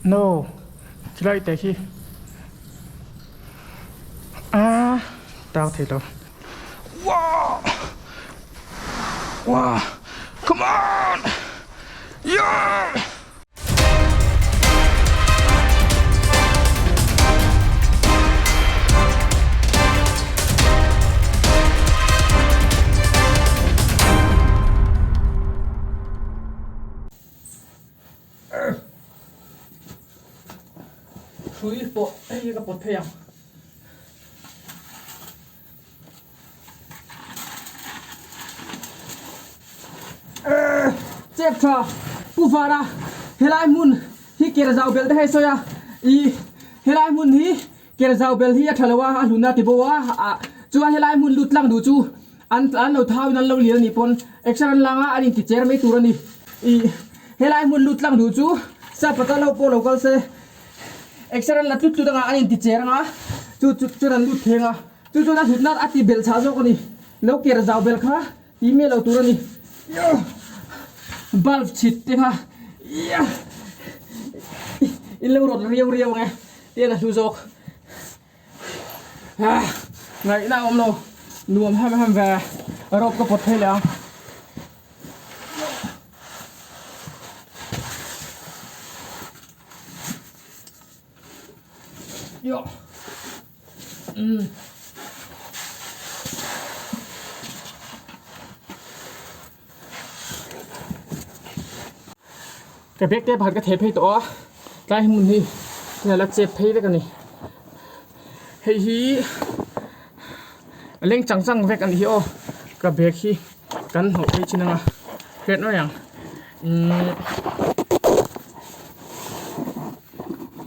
No chilai te khi a tang thei lo wow wow come on yeah Hrui pawh hei hi ka pawt phei ang. Chep tha Pu Vara helai hmun hi ker zau bel te hei sawi a ih helai hmun hi ker zau bel hi a tha lo a a hlun a ti bo a chuan helai hmun lut tlang duh chu an an lo thau in an lo lian a nih pawn exer an lang a an inti cher mai tur a ni ih helai hmun lut tlang duh chu sapata lo pawh lo kal se exer an la tlut tlut anga an inti cher anga chu chu chuan an lut theng a. Chu chuan a hlutna a ti belh chhah zawk a ni. Lo ker zau belh kha ti miah lo tur a ni. Bulb chhit te kha in lo rawt riau riau ang e tian a hlu zawk. Ngaihna a awm lo. Nuam ham ham ve. Rope ka pawt phei leh ang. Ka bag te pakhat ka theh phei tawh a tlai hmun hi la chep phei vek a ni hei hi a leng chang chang vek a ni hi aw ka bag hi kan hnawh phei chin anga hriat mai ang imm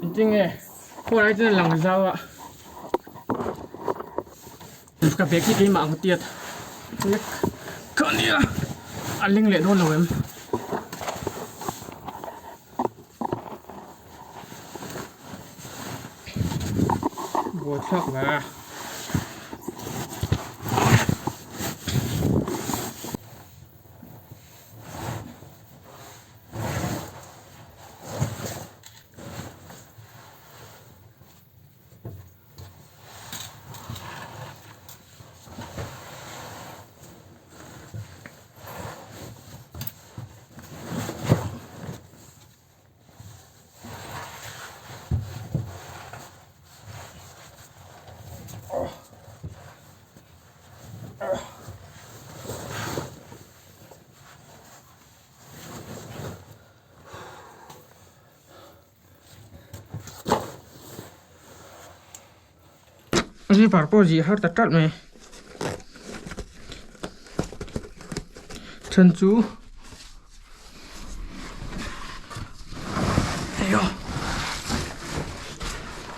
engtin nge. Khawi ai chuan lang zau a ka bag hi keimah ang tiat lek ka nia a leng leh dawn lo em. Buaithlak ve. Zipper pawh zih har ta ṭalh mai then chu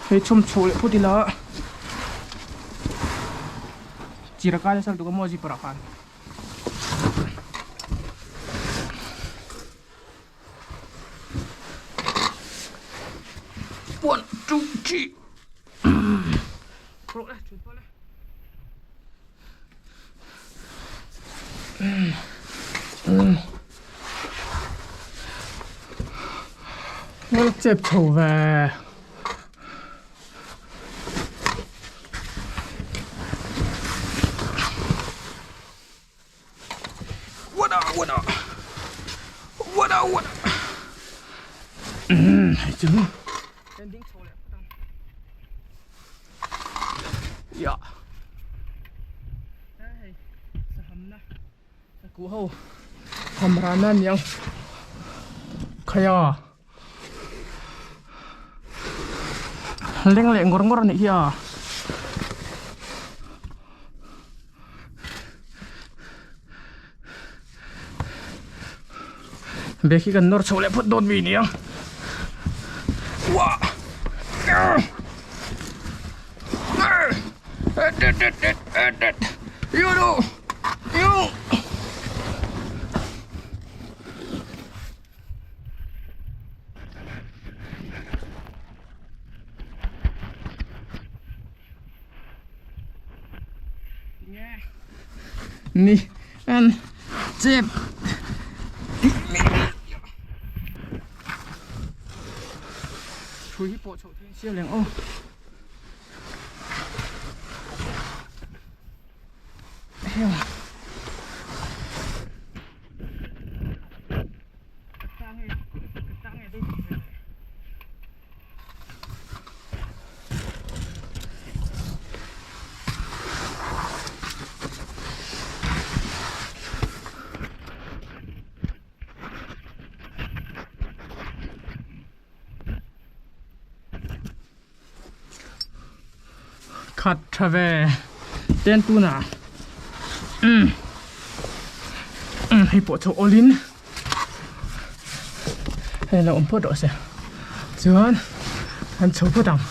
hei chhawm chhoh leh phawt ila chira kai nasa lutuk a maw zipper ah khan. One, two, three. Nó chép thầu về. What up, what up? What up, what up? Hei chu. Ending chho leh phawt ang. Ya. Hei sahamna sakuh ho hamrana aniang. Khaya. Leng leh ngawr ngawr a nih hi a. Bag hi kan nawr chho leh phawt dawn mi nia. Wah! You! Ni an chep Hrui hi pawh chhoh tuin siam leng aw. Heng. Khat tha ve ten tunah umm umm hei pawh chu awlin hei lo awm phawt rawh se chuan an chho phawt ang.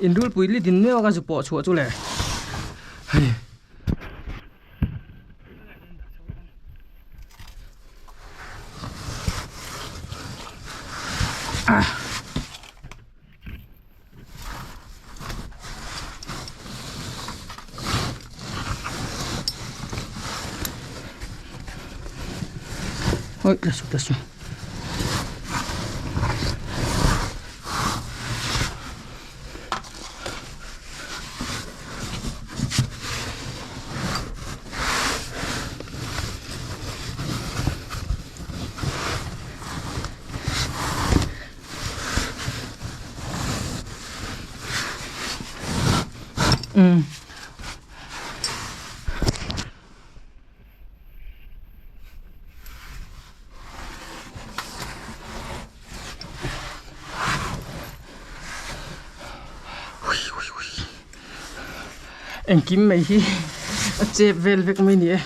Inrulpui li din meuh a ka zu pawh chhuah chu le hei. Oi, tla su, tla su. Umm. Engkim mai hi a chep vel vek mai ni e.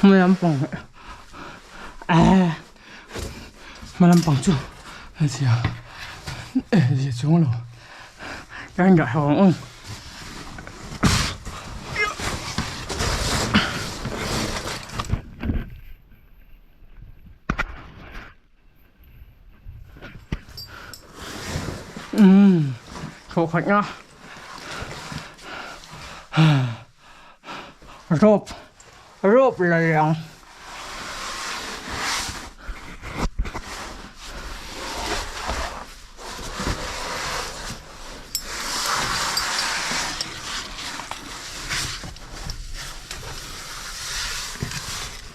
Hma lampang hma lampang chu a zia zia chuang lo ka en dah ang ang. Umm thawh khat nga rope. Rope la leh ang.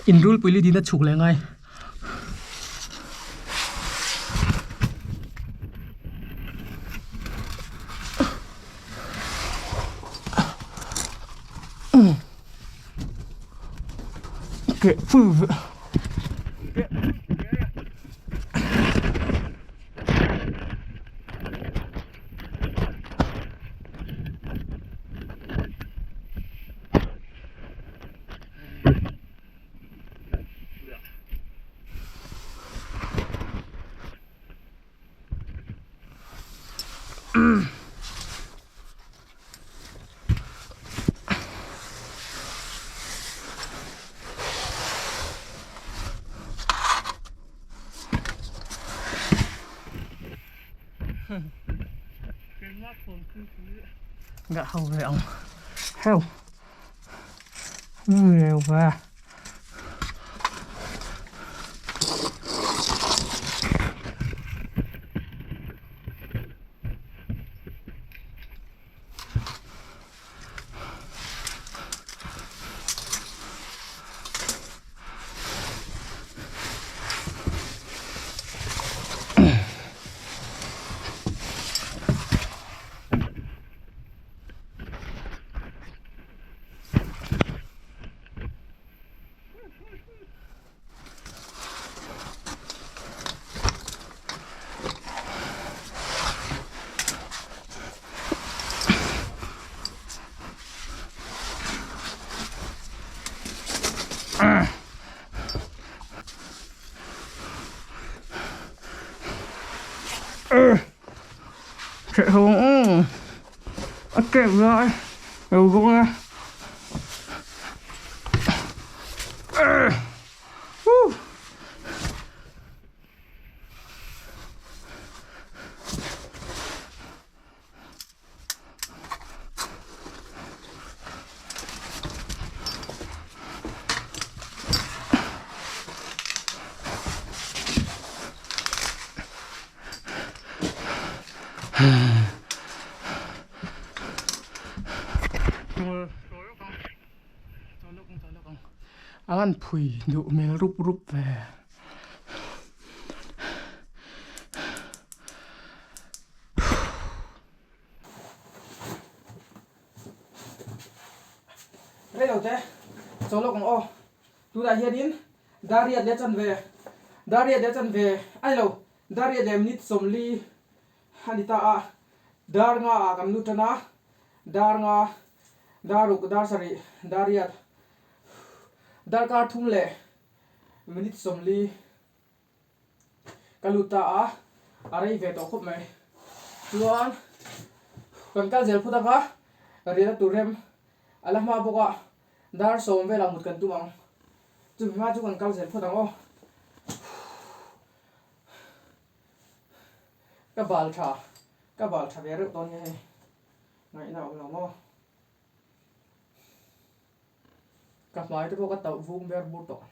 Inrulpui li dina chhuk leh ngai. Keh pui ve. Gah ho ve ang heuh reu ve. Chạy xuống a kep lai lo bawk a. A van phui duh hmel rup rup ve. Reilo te chaw lawk ang aw. Tunah hianin Dariat leh chanve Dariat leh chanve a ni lo Dariat leh minute 40 a ni ta a. Dar nga ah kan lut tan a, dar nga, dar ruk, dar sarih, dar riat, darkar thum leh minute 40 ka lut ta a, a rei ve tawh khawp mai. Chuan kan kal zel phut anga riahna tur rem a la hma bawk a, dar 10 velah mut kan tum ang. Chumi hma chu kan kal zel phut ang aw. Ka bal tha, ka bal tha ve reuh dawn nia hei, ngaihna a awm lo maw? Ka hmai te pawh ka tauh vung ber bur tawh.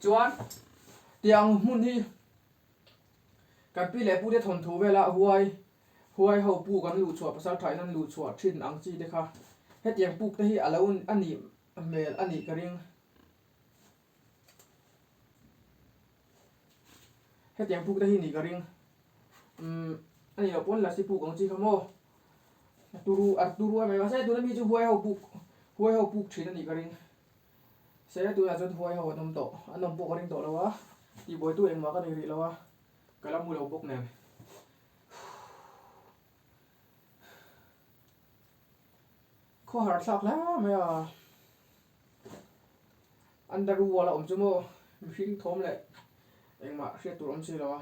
Chuan tiang hmun hi kan pi leh pu te thawnthu vela huai huai ho puk an luh chhuah pasal thain an luh chhuah thin ang chi te kha hetiang puk te hi a lo a nih hmel a nih ka ring. Hetiang puk te hi nih ka ring. Umm a nih loh pawn lasi puk ang chi kha maw. A turu a turu a mai mahse tuna mi chu huai ho puk huai ho puk thin a nih ka ring. Se tunah chuan huai ho an awm tawh an awm pawh ka ring tawh lo a tihbuaitu engmah ka nei rih lo a ka la mu lo bawk nen. Khawhar thlak hle mai a. Underworld a awm chu maw mihring thawm leh engmah hriat tur awm si lo a.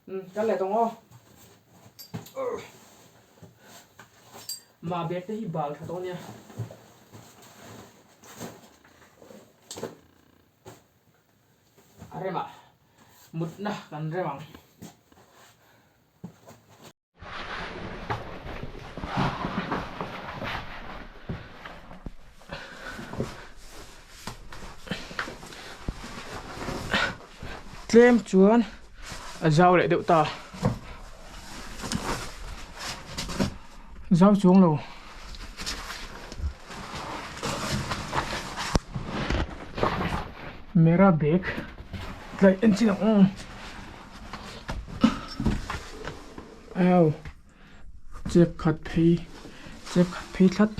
Umm kal leh tawng aw. Mah bag te hi bal tha tawh ania. A remah mutna kan rem ang. Tlem chuan a zau leh deuh ta. Zau chuang lo. Mera bag tlaih en chin ang aw. Au chep khat phei chep khat phei thlat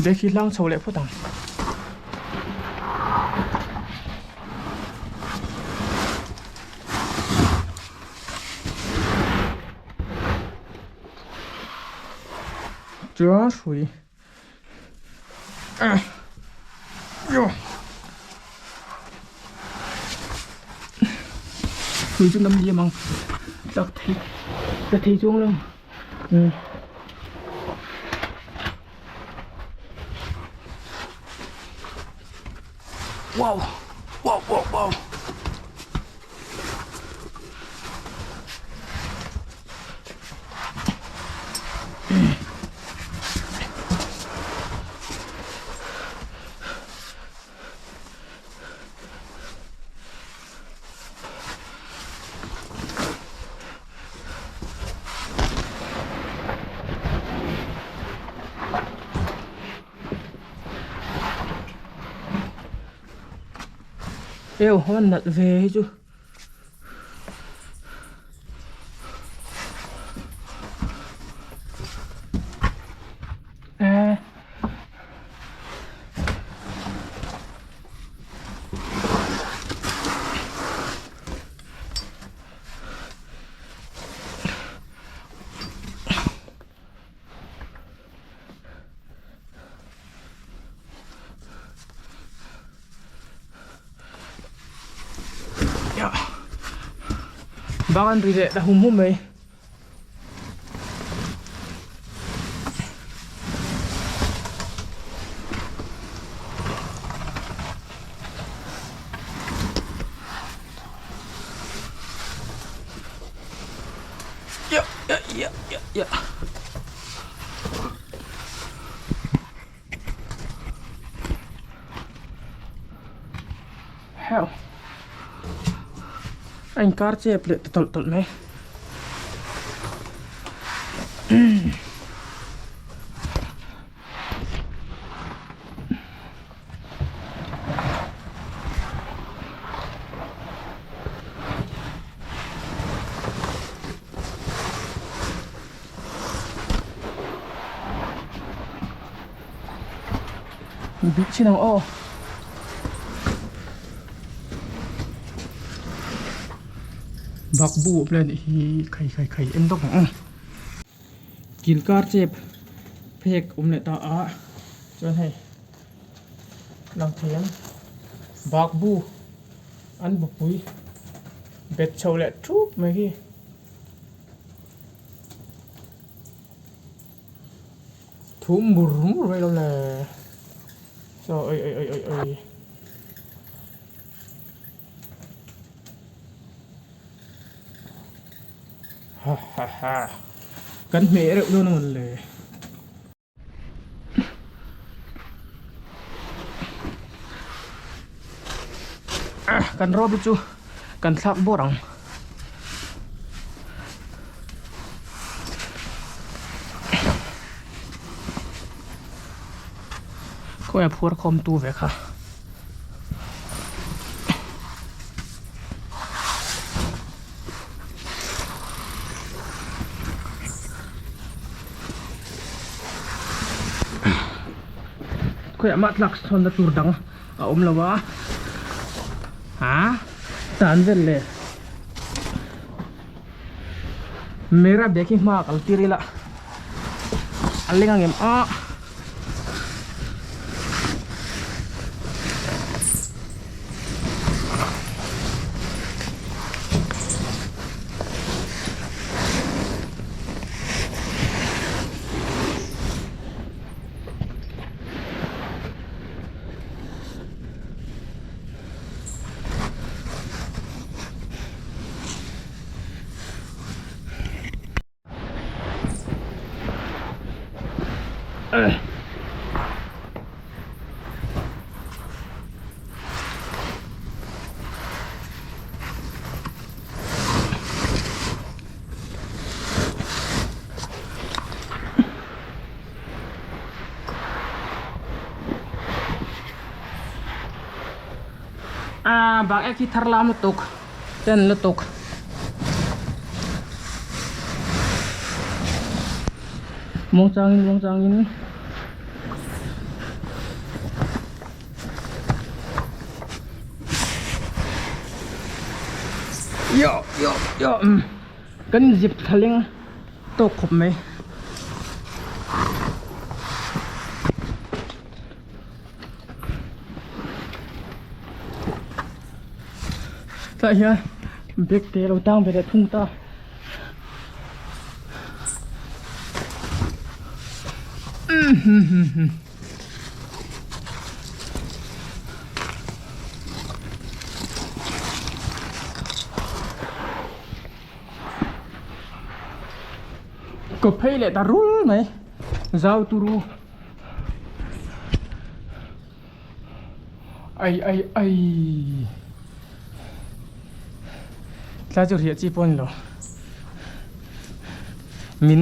bag hi hlang chho leh phawt ang. Chuan hrui hrui chu nam liam ang tlak thei tla thei chuang lo umm. Wow wow wow wow. Eu hawn nalh ve hi chu. Eh. Bang an ri leh ta hum hum mai. Ya ya ya ya ya. Hell. A inkar chep leh ta tawlh tawlh mai. Bih chin ang aw. Bakbu awm lai anih hi khai khai khai en dawk ang aw. Kil kar chep phek awm leh ta a chuan hei lang thei ang bakbu an bupui bet chho leh thup mai hi. Thum mur mur mai lo le chaw oi oi oi oi oi ha ha ha kan hmeh reuh dawn a mawn le. Kan rope chu kan thlak bawr ang. Khawi a phuar khawm tu ve kha. Khawiah mah tlak chhawnna tur dang a awm lo a ha tan vel le mera bag hi hma kal tir ila a leng ang em a. Aaa bak ek hi thar lam lutuk ten lutuk. Muang changin muang changin. Yo yo yo kan zip thla leng tawk khawp mai. Tah hian bag te a lo tang ve leh thung ta. Ka phei leh ta rul mai zau turu ai ai ai tlai chu riah chi pawh a ni lo min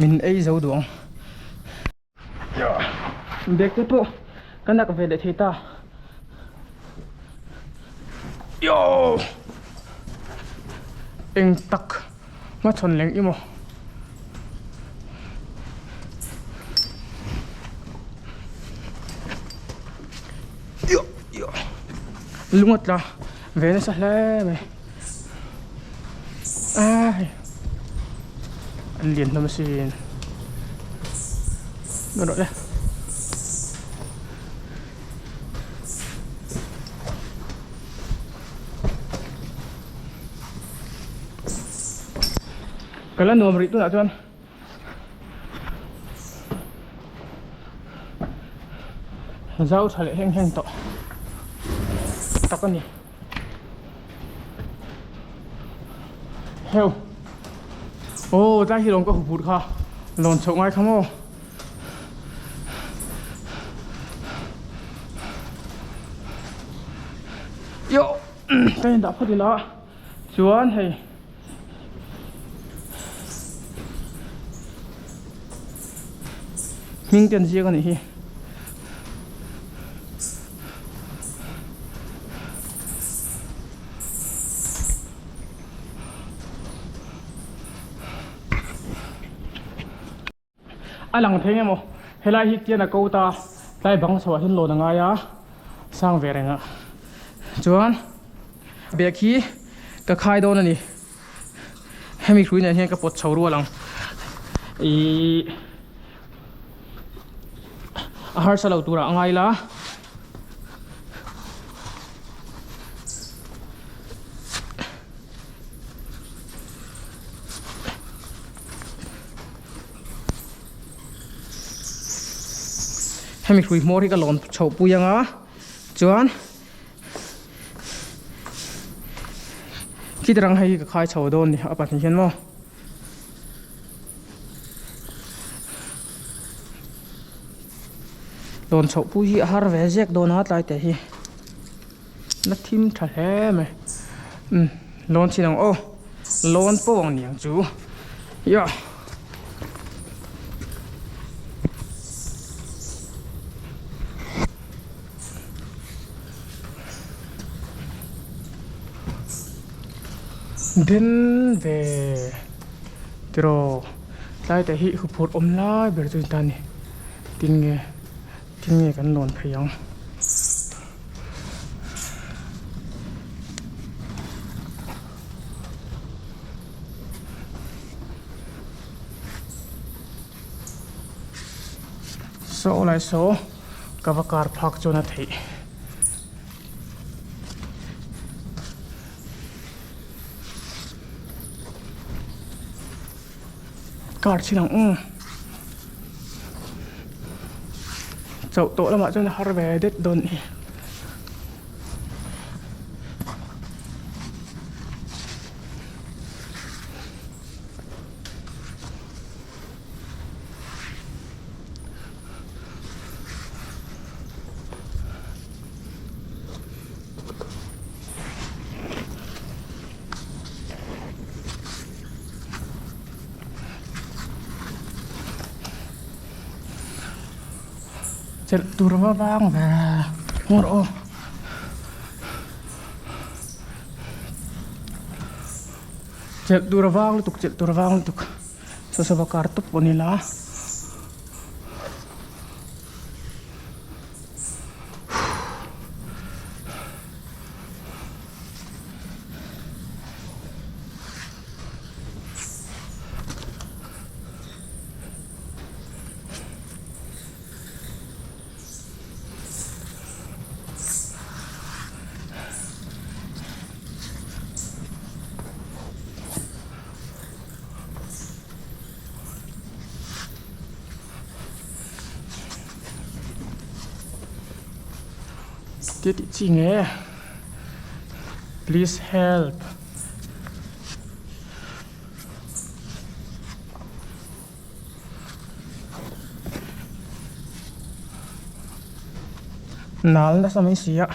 min ei zo duh ang. Bag te pawh ka nak ve leh thei ta. Yo! Eng tak hmachhawn leng i maw? Yo! Yo! Lung a tla ve nasa hle mai. Ai an lian hlawm asin rawh le ka la nuam rih tunah chuan. Zau tha leh heng heng tawh tak a ni. Heu Aw tlai hi lawm ka huphurh kha lawn chhoh ngai kha maw Yo ka indah phawt ila chuan hei Hming te an ziak a nih hi. A lang thei emaw helai hi tian a ko ta tlai bang chhoah hian lawn a ngai a sang ve reng a chuan bag hi ka khai dawn a ni hemi hrui nen hian ka pawt chho rual ang ihh a harsa lo turah a ngai la. Hemi hrui hmawr hi ka lawn chhoh pui ang a chuan khiti rang hei hi ka khai chho dawn a ni a pahnih hian maw. Lawn chhoh pui hi a har ve zek dawn a tlai te hi la thim tha hle mai umm lawn chin ang aw lawn pawh ang niang chu ya. Den ve tiraw tlai te hi huphurh awm lai ber chu ta ni tinge tinge kan lawn phei ang. Saw lai saw ka va kar phak chuan a theih. Car chin ang u. Chauh tawh lamah chuan a har ve det dawn hi. Chelh tur va vang ve ngawr aw. Chelh tur a vang lutuk chelh tur a vang lutuk saw sava kar tawp pawh ni la. Tia tih chi nge please help. Nal nasa mai si a.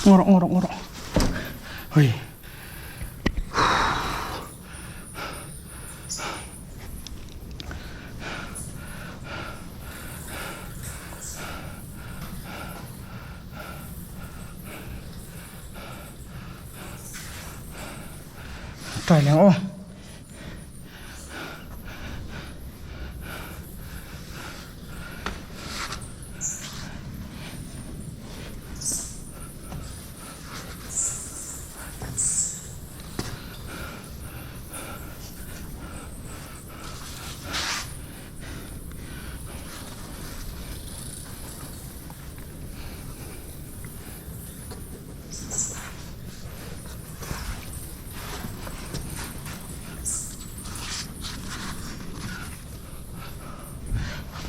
Ngaw rawh ngaw rawh ngaw rawh hei try leh ang aw.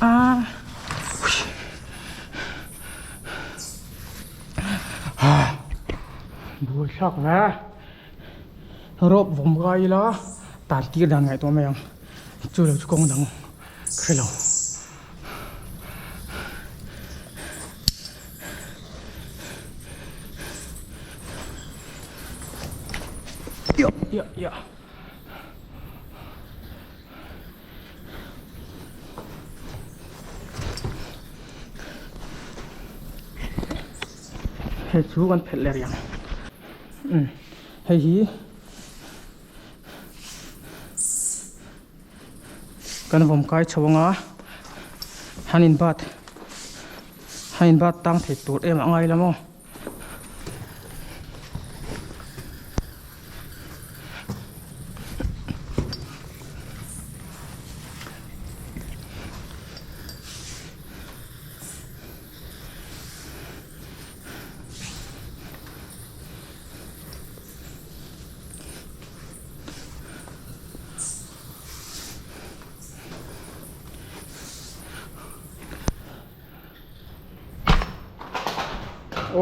Ah. Buai thlak ve. Rope vawm gai ila tan tir dan ngaihtuah mai ang. Chu lo chu kawng dang ka hre lo. Hei chu kan phelh leh rih ang umm hei hi kan vawm kai chho anga han in bat han in bat tang thei tur em a ngai la maw.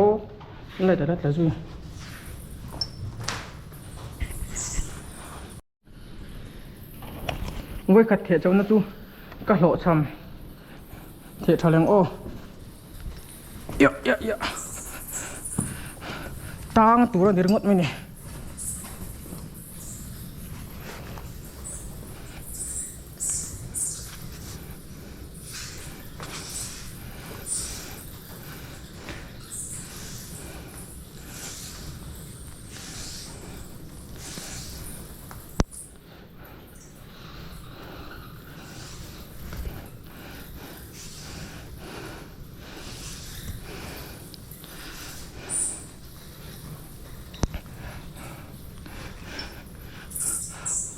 Aw light a la tla zui vawikhat theh chauhna chu ka hlawhchham theh tha leng aw iah iah iah tang tur a ni ringawt mai ni.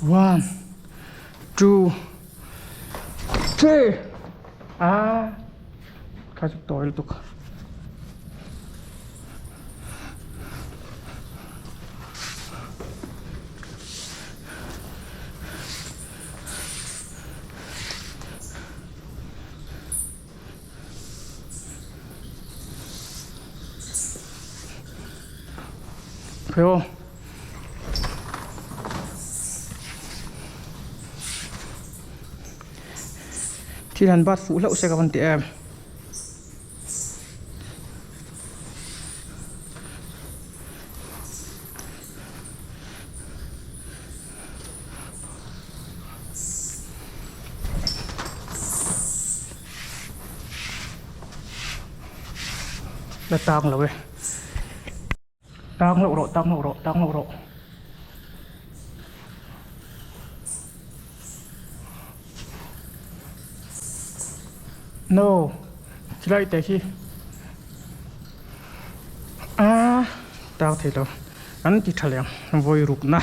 One, two, three. Ah, kha chu tawi lutuk. Pheo. Thil han bat fuh hlauh se ka van ti em. La tang lo e. Tang loh rawh tang loh rawh tang loh rawh. No chilai te khi a tang thei lo an ti tha leh ang vawi rukna.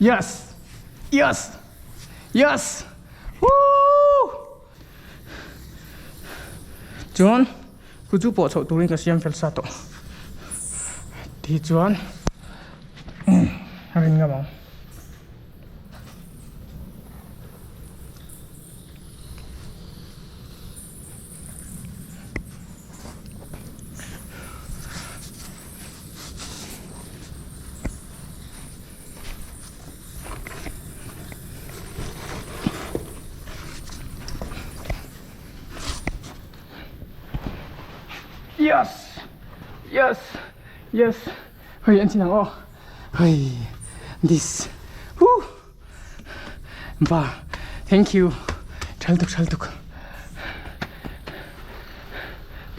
Yes! Yes! Yes! Woo! Chuan chu chu pawh chhoh turin ka siam fel sa tawh. Ti chuan a rin ngam ang. Yes! Yes! Yes! Hei an chin ang aw. Hei this. Woo! Ba thank you. Thal tuk thal tuk.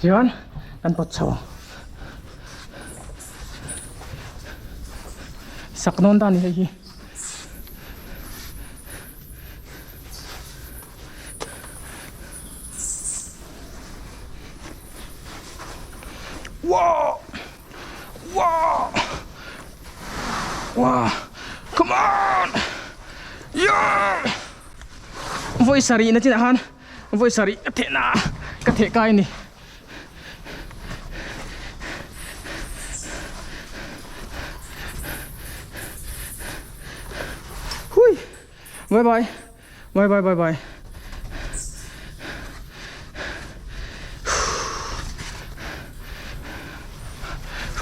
Chuan kan pawt chho. Sak dawn ta ni hei hi. Wow! Wow! Wow! Come on! Yeah! Voi sarih na chinah khan voi sarih ka theh na ka theh kai ni. Hui! Bye bye. Bye bye bye bye.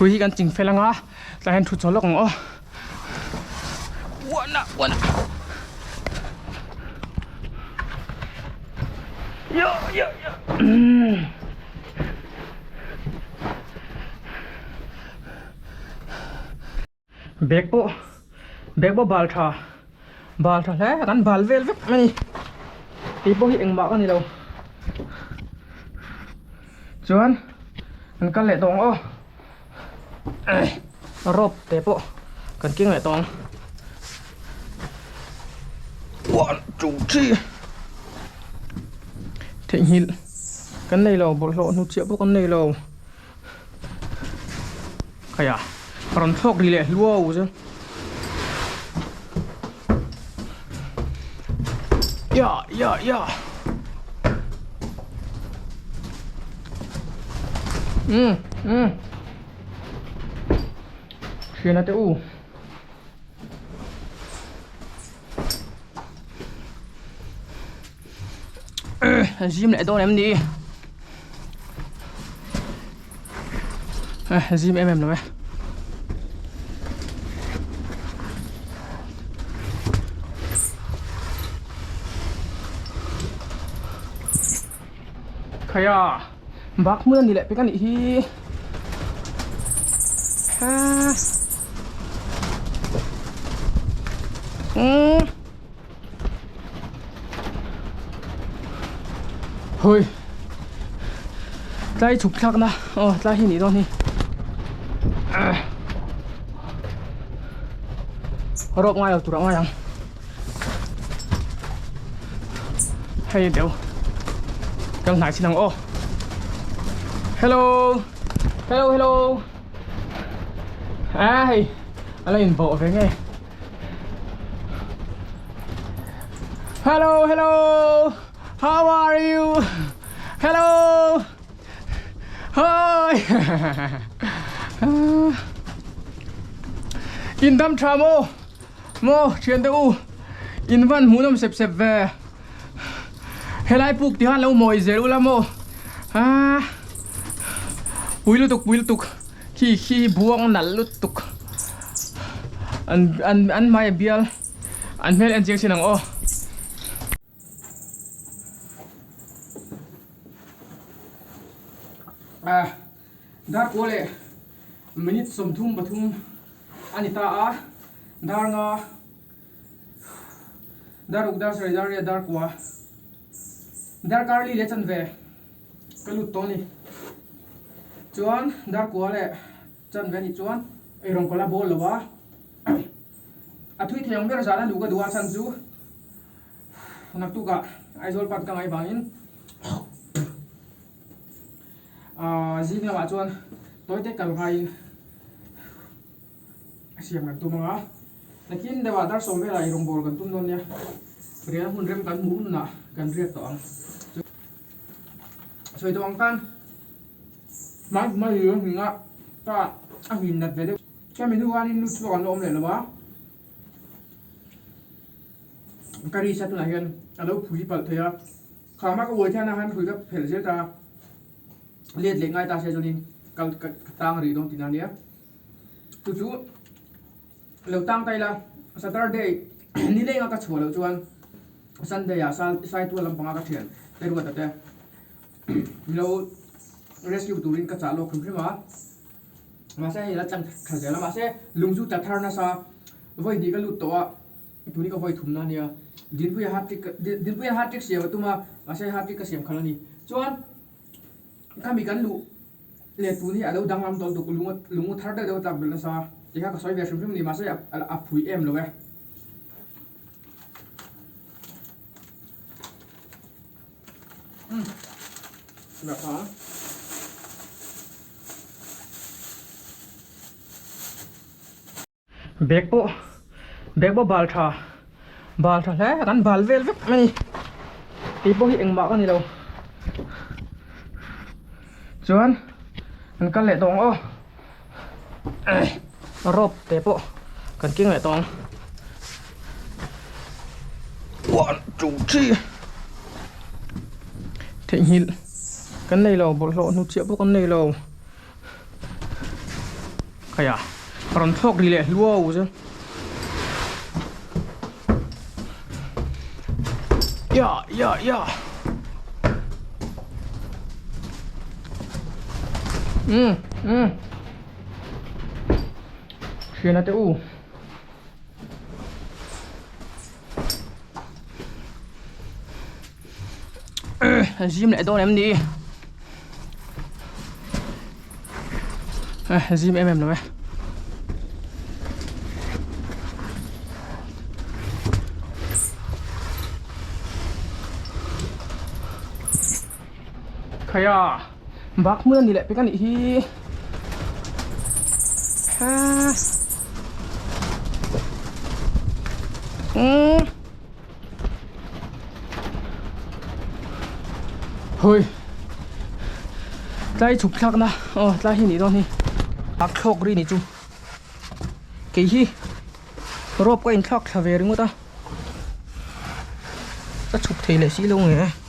Hrui hi kan ching fel anga tlai hian thu chawl lawk ang aw. Uana uana. Yo yo yo. Bag pawh bag pawh bal tha bal tha hle kan bal vel vek mai a ni tih pawh hi engmah ka ni lo chuan kan kal leh tawh ang aw rope te pawh kan keng leh tawh ang one two three theihnghilh kan nei lo bawlhhlawh hnutchhiah pawh kan nei lo. Khaia rawn thlawk ri leh hluau chu ya ya ya um um thiana te u zim leh dawn em ni zim em em lo e khaia bak hmun a ni leh pek a nih hi ha umm Hoi tlai chhuk thlak na aw tlai hi nih dawn hi rawp ngai lo tur a ngai ang hei deuh kal hnai chin ang aw hello hello hello a hei a la inbawh ve nge. Hello, hello. How are you? Hello. Hi. In dam tha mo. Mo thian te u. In van hmu nom sep sep ve. Helai puk ti han lo mawi zel ula mo. Ah. Pui lutuk pui lutuk. Khi khi buang nalh lutuk an an an hmai a bial an hmel en chiang sin ang aw. Ah. Dar kua leh minute 33 a ni ta a, dar nga dar ruk dar sarih dar riat dar kua dar kar li leh chanve ka lut tawh a ni. Chuan dar kua leh chanve a nih chuan eirawng ka la bawl lo a, a thui thei ang ber zan a luh ka duh a chhan chu naktukah Aizawl pan ka ngaih vangin Zing lamah chuan tawite kal ngaiin siam kan tum ang a, nakin deuhah dar sawm velah ei rawngbawl kan tum dawn nia, rial hmun rem kan hmuh hunah kan riat tawh ang. Sawi tawh ang khan hmai hmai hi a hming a, ka a hmin nat ve deuh. Hemi hnu khanin lut chhuak an la awm leh lo a. Ka ri sa tunah hian a lo phui palh thei a, khama ka uai thianah khan hrui ka phelh zel ta a, let leh ngai ta se chuanin kal ka tang rih dawn tihna ania. Chu chu lo tang ta ila Saturday ni lenga ka chhuah loh chuan Sunday ah Saitual lampanga ka thian te ruata te lo rescue turin ka chah lawk hrim hrim a. Mahse hei la tlang tha zel a, mahse lung chu tla thar nasa vawi hnih ka lut tawh a, tuni ka vawi thumna ania, Dinpuia hat trick Dinpuia hat trick siam a tum a, mahse hat trick ka siam khalh a ni. Chuan khami kan luh leh tun hi a lo danglam tawh lutuk, lung lung thar deuh deuh a tlak belh nasa, tikha ka sawi ve hrim hrim a ni, mahse a phui em lo e. Bag pawh bag pawh bal tha bal tha hle kan bal vel vek mai a ni tih pawh hi engmah ka ni lo chuan kan kal leh tawh ang aw rope te pawh kan keng leh tawh ang one two three theihnghilh kan nei lo bawlhhlawh hnutchhiah pawh kan nei lo. Khaia a rawn thlawk ri leh hluau chu ya ya ya um um thiana te u zim leh dawn em ni zim em em lo e khaia bak hmun a ni leh pek a nih hi ha umm Hoi tlai chhuk thlak na aw tlai hi nih dawn hi a thlawk ri ni chu kei hi rope ka inthlak thla ve ringawt a ka chhuk thei leh si lo nge.